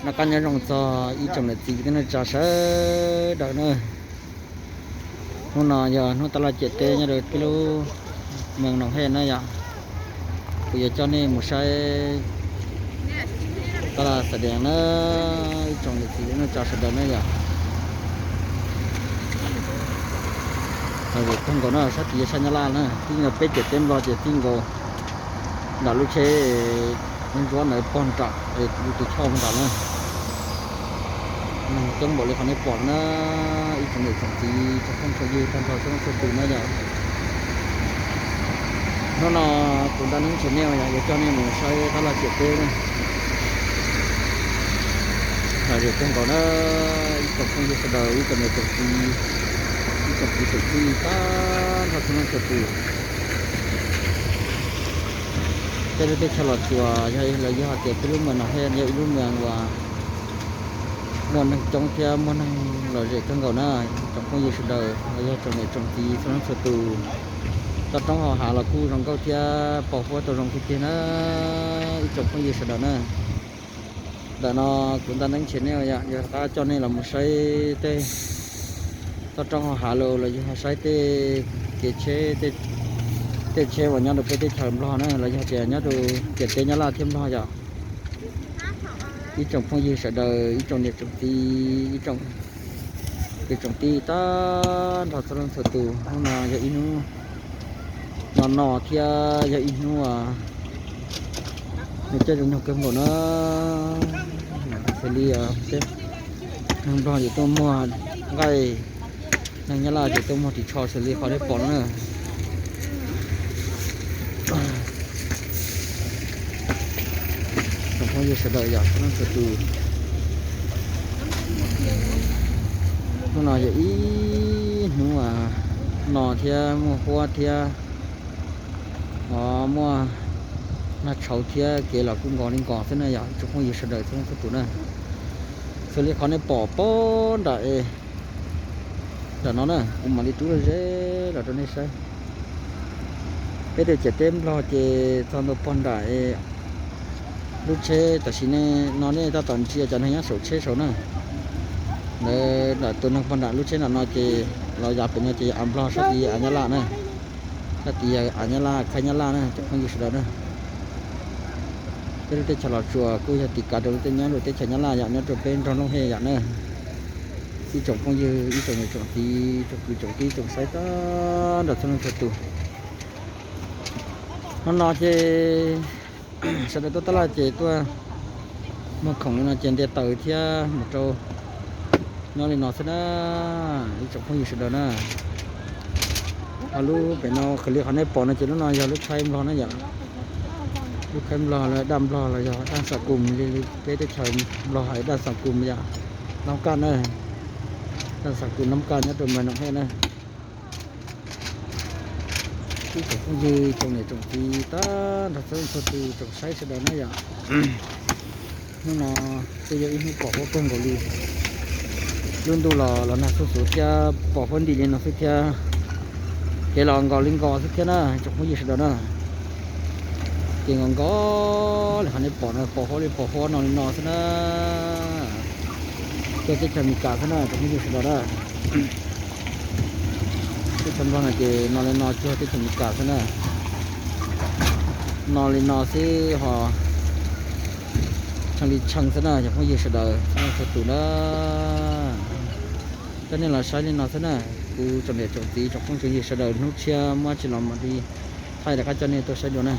Noj qab nyob zoo txog ib tsoom niam txiv kwv tij neej tsa sawv daws na. Hnub no yog hnub taj laj ciam teb nyob rau peb lub moos Noom Hej na yom. Kuv yuav coj nej mus saib taj laj Xam Dees na, ib tsoom niam txiv kwv tij neej tsa sawv daws na yom. Lom zem kawg nkaus na, sab tid yog sab Nyab Laj na, tib nkaus peb ciam teb Nplog ces tib nkaus nram lub tsheb ntsuab ntawd pog nram es lub tus choj nram na. Neeg coob npaum li qhov nej pom na, ib tsoom niam tsoom txiv tsoom phooj tsoom ywg tag nrho txhua leej txhua tus na yom. Hnub no kuv Ntaj Neeb channel yog yuav coj nej mus saib taj laj ciam teb na. Lom zem kawg nkaus na, ib tsoom phooj ywg sawv daws, ib tsoom niam tsoom txiv, ib tsoom kwv tsoom tij tag nrho txhua leej txhua tus. Peb lub teb chaws Los Tsuas yog los yog hais tias peb lub moos Noom Hej yog ib lub moos uas muaj neeg coob thiab muaj neeg lom zem kawg nkaus na. Tsoom phooj ywg sawv daws los yog tsoom niam tsoom txiv txhua leej txhua tus, toj roob hauv hav los kuj zoo nkauj thiab pom huab tau zoo tiag tiag na, ib tsoom phooj ywg sawv daws na. Ntawm no kuv Ntaj Neeb channel yog rov qab coj nej los mus saib tej toj roob hauv hav los los yog saib tej kev tsheb, tej tsheb uas nyob rau peb teb chaws Nplog na los yog tias nyob rau ciam teb Nyab Laj thiab Nplog yom. Ib tsoom phooj ywg sawv daws, ib tsoom niam tsoom txiv, ib tsoom kwv tsoom tij tag nrho txhua leej txhua tus, hnub no yog ib hnub no no thiab yog ib hnub nws coj zoo nyoog kawg nkaus na. Xws li neeg Nplog ces tuaj muag nqaij, neeg Nyab Laj ces tuaj muag ris tsho xws li qhov nej pom no na. Tsoom phooj ywg sawv daws yom, txhua leej txhua tus, hnub no yog ib hnub no thiab muaj huab thiab muaj nag tshauv thiab kev los kuj nkos li nkos xwb na yom, tsoom phooj ywg sawv daws txhua leej txhua tus na. Xws li qhov nej pom pog nram es nram no na, kuv mam li rub ze los rau nej saib. Peb tej ciam teb Nplog ces txog ntua pog nram es lub tsheb tam sim no nej tab tom ntsia cov neeg nyob saum tsheb saud na. Ntawd tus neeg pog nram lub tsheb nram no ces los yav pem no ces av Nplog, sab tid av Nyab Laj na. Sab tid yog av Nyab Laj, khaib Nyab Laj na cov phooj ywg sawv daws na. Peb lub teb chaws Los Tsuas kuj yog tim kav rau lub teb nyob rau teb chaws Nyab Laj yom, nyob rau peb nroog Looj Hej yom na. Ib tsoom phooj ywg, ib tsoom niam tsoom txiv, tsoom kwv tsoom tij tsoom saib tag nrho txhua leej txhua tus. Hnub no ces sawv daws tuaj taj laj ces tuaj muag khoom li no ces ntiaj tawm thiab mus rau nyob li no xwb na, ib tsoom phooj ywg sawv daws na. Ho lub pem no, xws li qhov nej pom no ces lub no yog lub khaib Nplog na yom. Lub khaib Nplog los daj Nplog los yog daj Xam Kus li peb teb chaws Nplog hais daj Xam Kus yom, Nab Kaj na, daj Xam Kus Nab Kaj nyob rau moos Noom Hej na. Ib tsoom phooj ywg tsoom niam tsoom txiv tag nrho txhua leej txhua tus tsoom saib sawv daws na yom. Hnub no kuj yog ib hnub pom huab kawg nkaus li. Lub ntuj los los nag xuj xuv thiab pom huab ntim li no xwb thiab. Kev los nkos li nkos xwb thiab na tsoom phooj ywg sawv daws na. Ces nkos nkos li qhov nej pom no, pom huab li pom huab no li no xwb na. Tuaj teb chaws Amelikas xwb na tsoom phooj ywg sawv daws na. Teb chaws Nplog no ces no li no cuag teb chaws Amelikas xwb na. No li no xwb ho tshee li tshee xwb na cov phooj ywg sawv daws txhua leej txhua tus na. Coj nej los saib li no xwb na. Kuv tsoom niam tsoom txiv tsoom phooj tsoom ywg sawv daws hnub tshiab muab tsis los mam li thaij rov qab coj nej tuaj saib dua na.